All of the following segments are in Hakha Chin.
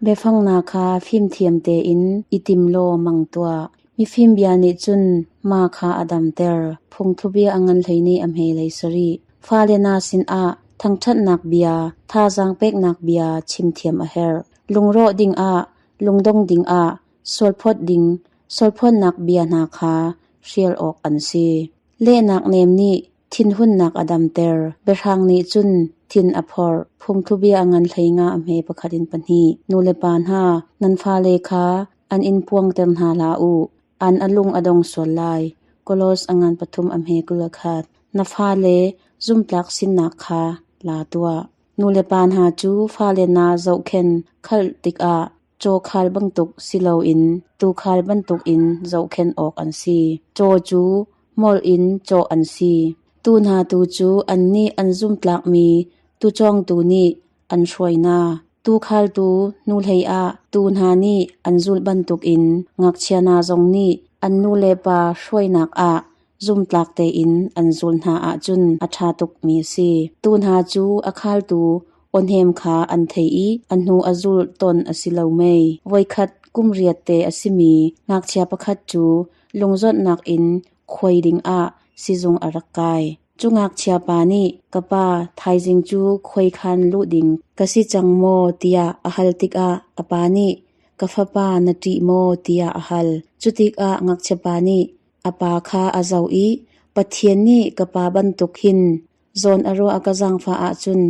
Biafang hna kha fimthiam tein i tim law hmang tuah. Mifim bia nih cun ma kha a damter. Phungthlukbia a ngan 12:7. Fale hna sinah thangṭhatnak bia, thazaang peknak bia chim thiam a herh. Lungrawh dingah, lungdong dingah, sualphawt ding, sualphawtnak bia hna kha hrial awk an si. Lehnak nem nih thinhunnak a damter. Biahrang nih cun thin a phorh. Phungthlukbia a ngan 15:2. Nulepa hna, nan fale kha an in puangter hna hlah u. An a lung a dong sual lai. Kolos a ngan 3:21. Na fale zumhtlak sinak kha la tuah. Nulepa hna cu fale na zohkhenh khalh tikah cawkhal bantuk si loin tuukhal bantukin zohkhenh awk an si. Caw cu molh in cawh an si. Tuu hna tu cu annih an zumhtlakmi tuucawngtu nih an hruai hna. Tuukhaltu hnuhlei ah tuu hna nih an zulh bantukin ngakchia hna zong nih an nulepa hruainak ah zumhtlak tein an zulh hna ahcun a ṭha tukmi a si. Tuu hna cu a khaltu awnem kha an thei i a hnu a zulh tawn a si lo mei? Voikhat kum riat te a simi ngakchia pakhat cu lungzawtnak in khuai dingah sizung a rak kai. Cu ngakchia pa nih, "Ka pa, thaizing cu khuaikhan luh ding ka si cang maw?" tiah a hal tikah a pa nih, "Ka fapa, na ṭih maw?" tiah a hal. Cu tikah ngakchia pa nih a pa kha a zoh i, "Pathian nih ka pa bantuk hin zawn a ruah a ka zaangfah ahcun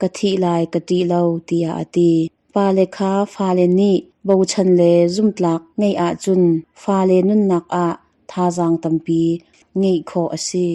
ka thih lai ka ṭih lo," tiah a ti. Pale kha fale nih bochan le zumhtlak ngeih ahcun fale nunnak ah thazaang tampi ngeih khawh a si.